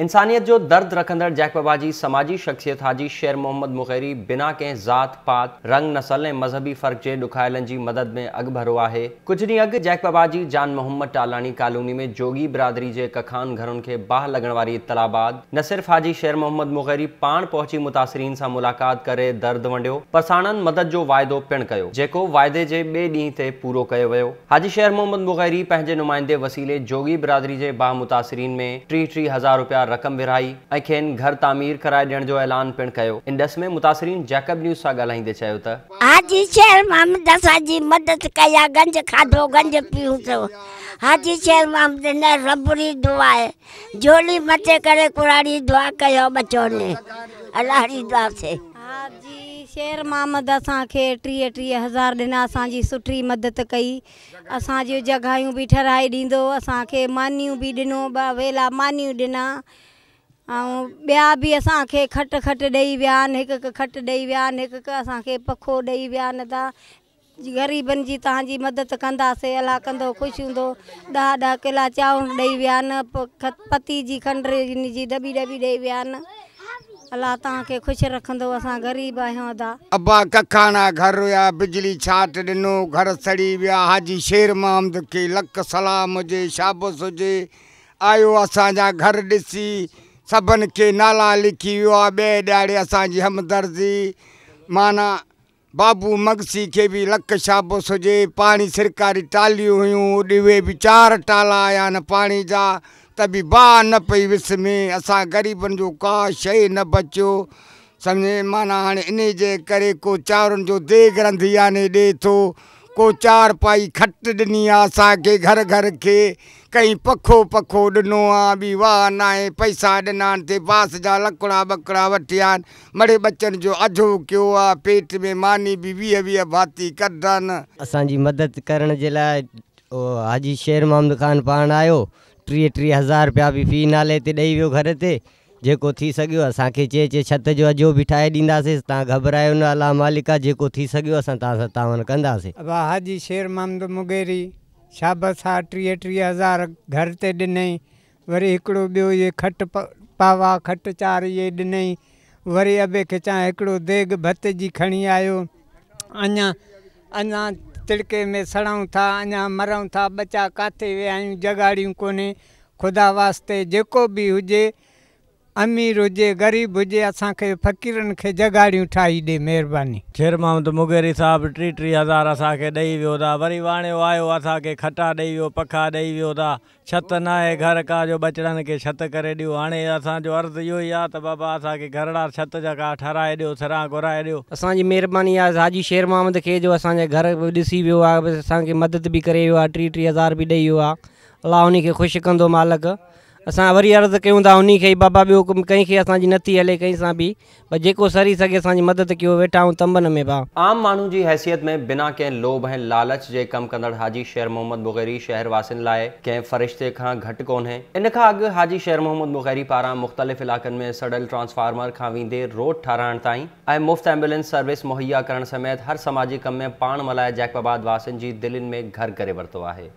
انسانيت جو درد رکندڙ جيڪب آباد جي سماجي شخصيت حاجي شير محمد مغيري بنا ڪنهن ذات پات، رنگ، نسل ۽ مذهبي فرق جي ڏکايلن جي مدد ۾ اڳڀرو آهي. ڪجهه ڏينهن اڳ جيڪب آباد جي جان محمد ٽالاڻي ڪالوني ۾ جوڳي برادري جي ڪکان گهرن کي باهه لڳڻ واري اطلاع بعد نه صرف حاجي شير محمد مغيري پاڻ پهچي متاثرين سان ملاقات ڪري درد ونڊيو پر ساڻن مدد جو واعدو پڻ ڪيو جيڪو واعدي جي ٻئي ڏينهن تي پورو ڪيو ويو. حاجي شير محمد مغيري پنهنجي نمائندي وسيلي جوڳي برادري جي باهه متاثرين ۾ 30 30 هزار رپيا رقم ورهائي ۽ کين گهر تعمير ڪرائي ڏيڻ جو اعلان پڻ ڪيو. ان ڏس ۾ متاثرين جيڪب نيوز سان ڳالهائيندي چيو ته. حاجي شير محمد اسان جي مدد ڪئي آ گنج کاڌو گنج پيون ٿو حاجي شير محمد نه رب ري دعا آهي جهولي مٿي ڪري قرآني دعا ڪيو ٻچو ني الله ري دعا سي. حاجي شير محمد اسان کي 30 30 هزار ڏنا اسان جي سٺي مدد ڪئي اسان جون جڳهيون به ٺهرائي ڏيندو اسان کي مانيون به ڏنو ٻه ويلا مانيون ڏنا ۽ ٻيا به اسان کي کٽ کٽ ڏئي ويا آهن هڪ هڪ کٽ ڏئي ويا آهن هڪ هڪ اسان کي پکو ڏئي ويا آهن ته غريبن جي توهان جي مدد ڪنداسي الله ڪندو خوش هوندو ڏهه ڏهه ڪلا چانور ڏئي ويا آهن پتي جي کنڊ جي دٻي دٻي ڏئي ويا آهن الله توهان کي خوش رکندو اسان غريب آهيون ادا. ابا ڪکاڻا گهر هيا بجلي ڇاٽ ڏنو گهر سڙي ويا حاجي شير محمد کي لک سلام هجي شابس هجي آيو اسان جا گهر ڏسي سڀن کي نالا لکي ويو آ ٻئي ڏهاڙي اسان جي همدردي معنيٰ بابو مگسي کي به لک شابس هجي، پاڻي سرڪاري ٽاليون هيون، اڏي اهي به چار ٽالا آيا آهن پاڻي جا ته به باهه نه پئي وسمي، اسان غريبن جو ڪا شيء نه بچيو، سمجهين معنيٰ هاڻي انهي جي ڪري ڪو چانورن جو ديڳ رنڌي آني ڏي ٿو، ڪو چار پائي کٽ ڏني آ اسان کي گهر گهر کي، ڪنهن پکو پکو ڏنو آ، ٻي واهه ناهي، پئسا ڏنا آهن تي بانس جا لڪڙا ٻڪڙا وٺيا آهن، مڙئي ٻچن جو اجهو ڪيو آ، پيٽ ۾ ماني به 20 20 ڀاتي ڪڍن. اسان جي مدد ڪرڻ جي لاء حاجي شير محمد خان پاڻ آيو، 30 30 هزار رپيا به في نالي تي ڏئي ويو گهر تي، جيڪو ٿي سگهيو اسان کي چئي چئي ڇت جو اجهو به ٺاهي ڏينداسين، توهان گهٻرايو نه الله مالڪ آ، جيڪو ٿي سگهيو اسان توهان سان تعاون ڪنداسين. ابا حاجي شير محمد مغيري شابس آ 30 30 هزار گهر تي ڏنئي، وري هڪڙو ٻيو اهي کٽ پاوا کٽ چار اهي ڏنئي. وري ابي کي چان هڪڙو ديڳ ڀت جي کڻي آيو. اڃا اڃا تڙڪي ۾ سڙون ٿا، اڃا مرون ٿا، ٻچا ڪاٿي ويا آهيون، جڳاڙيون ڪونهي. خدا واسطي جيڪو به هجي، امير هجي، غريب هجي، اسان کي فقيرن کي جڳاڙيون ٺاهي ڏي، مهرباني. شير محمد مغيري صاحب 30 30 هزار اسان کي ڏئي ويو دا وري واڻيو آيو اسان کي کٽا ڏئي ويو پکا ڏئي ويو دا ڇت ناهي گهر ڪا جو ٻچڙن کي ڇت ڪري ڏيو هاڻي اسان جو عرض اهو ئي آ ته بابا اسان کي گهرڙا ڇت جا ڪا ٺهرائي ڏيو سران گهرائي ڏيو. اسان جي مهرباني آ حاجي شير محمد کي جو اسان جا گهر به ڏسي ويو آ اسان کي مدد به ڪري ويو آ 30 30 هزار به ڏئي ويو آ الله انهي کي خوش ڪندو مالڪ اسان وري عرض ڪيون ٿا انهي کي ئي بابا ٻيو ڪنهن کي اسان جي نٿي هلي ڪنهن سان به بس جيڪو سري سگهي اسان جي مدد ڪيو ويٺا آهيون تنبن ۾ ڀاء. عام ماڻهو جي حيثيت ۾ بنا ڪنهن لوڀ ۽ لالچ جي ڪم ڪندڙ حاجي شير محمد مغيري شهر واسين لاء ڪنهن فرشتي کان گهٽ ڪونهي. ان کان اڳ حاجي شير محمد مغيري پاران مختلف علائقن ۾ سڙيل ٽرانسفارمر کان ويندي روڊ ٺاراهڻ تائين ۽ مفت ايمبولينس سروس مهيا ڪرڻ سميت هر سماجي ڪم ۾ پاڻ ملهائي جيڪب آباد واسين جي دلين ۾ گهر ڪري ورتو آهي.